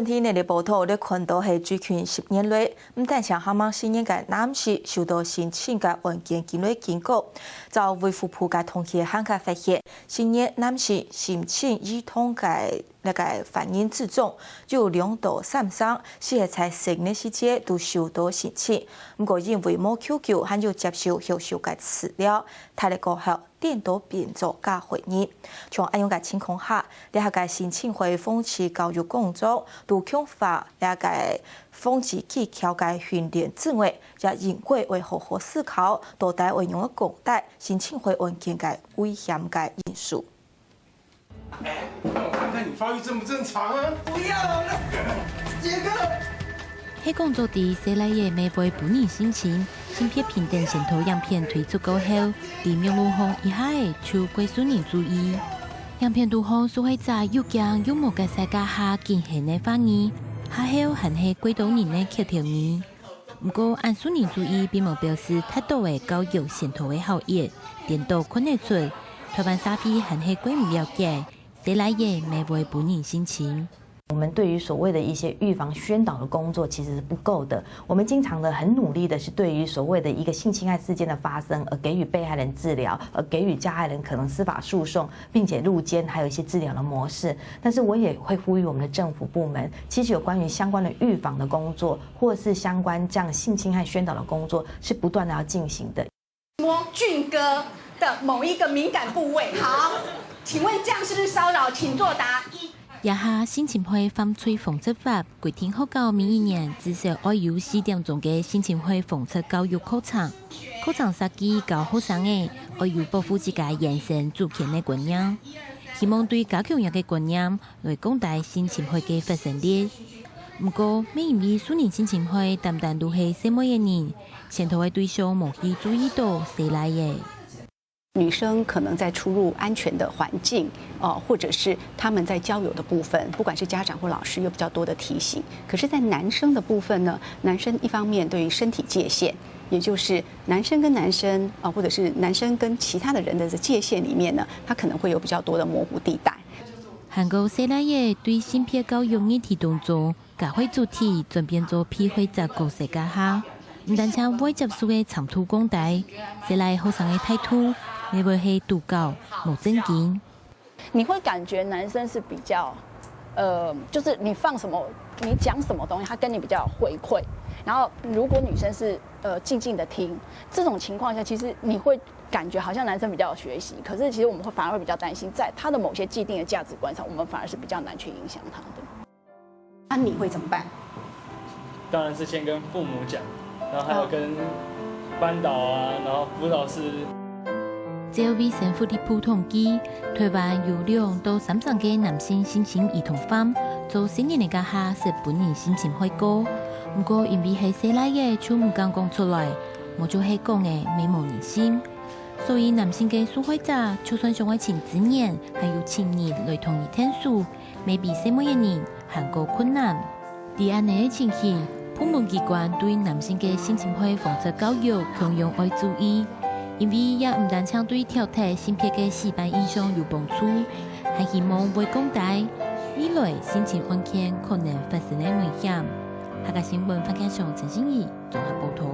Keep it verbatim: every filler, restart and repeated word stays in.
今日个報導，你看到係最近十年來，毋單淨係滿十年个男士受到性侵个案件緊來緊高。照衛福部个統計還較發現，成年男士性侵兒童个該个犯人之中，有兩到三成，係在細人个時節就受到性侵。毋過因為無求救，還有接受後續个治療，大了過後， 顛倒變做加害人。像恁樣个情況下，這下个性侵害防治教育工作，除強化這个防治技巧个訓練之外，也應該愛好好思考，到底愛仰般降低性侵害案件个危險个因素。哎，让我看看你发育正不正常啊！不要了，杰克。係講做知細倈仔乜會分人性侵，性別平等宣導影片推出過後，在網路項一下仔就蓋受人注意。影片肚項受害者又驚又無解釋个下，緊喊个話語，下後還係蓋多人个口頭語。毋過，恁受人注意並無表示達到个教育宣導个效益，顛倒看得出，台灣社會還係蓋毋了解，細倈仔乜會分人性侵。 我们对于所谓的一些预防宣导的工作其实是不够的。我们经常的很努力的是对于所谓的一个性侵害事件的发生，而给予被害人治疗，而给予加害人可能司法诉讼，并且入监，还有一些治疗的模式。但是我也会呼吁我们的政府部门，其实有关于相关的预防的工作，或是相关这样性侵害宣导的工作，是不断的要进行的。摸俊哥的某一个敏感部位。好，请问这样是不是骚扰？请作答。一。這下性侵害犯罪防治法規定學校每一年至少愛有四點鐘个性侵害防治教育課程。課程設計教學生仔愛有保護自家人身主權个觀念，希望對加強這个觀念來降低性侵害个發生率。毋過，乜因為受人性侵害單單都係細妹仔人，宣導个對象無去注意到細倈仔。 女生可能在出入安全的环境，哦，或者是他们在交友的部分，不管是家长或老师有比较多的提醒。可是，在男生的部分呢，男生一方面对于身体界限，也就是男生跟男生啊，或者是男生跟其他的人的界限里面呢，他可能会有比较多的模糊地带。還過細倈仔對性別教育議題當中， 加害主體轉變做被害者角色該下，毋單淨會接受个程度降低，細倈學生个態度乜會係都教無正經。你会感觉男生是比较，呃，就是你放什么，你讲什么东西，他跟你比较有回馈。然后如果女生是呃静静的听，这种情况下，其实你会感觉好像男生比较有学习，可是其实我们会反而会比较担心，在他的某些既定的价值观上，我们反而是比较难去影响他的。 那你会怎么办？当然是先跟父母讲，然后还有跟班导啊，然后辅导师。照卫生福利部统計，台灣有兩到三成个男性性侵兒童犯，做成人个該下識分人性侵害過。毋過因為係細倈仔就毋敢講出來，無就係講个乜無人信。所以男性个受害者就算想愛尋資源，還有情人來同佢𢯭手，乜比細妹个人 還過困難。在恁仔个情形，部門機關對男性个性侵害防治教育共樣愛注意，因為這毋單淨對挑剔性別个示範意向有幫助，還希望會降低未來性侵案件可能發生个危險。客家新聞范建雄、陳信怡綜合報導。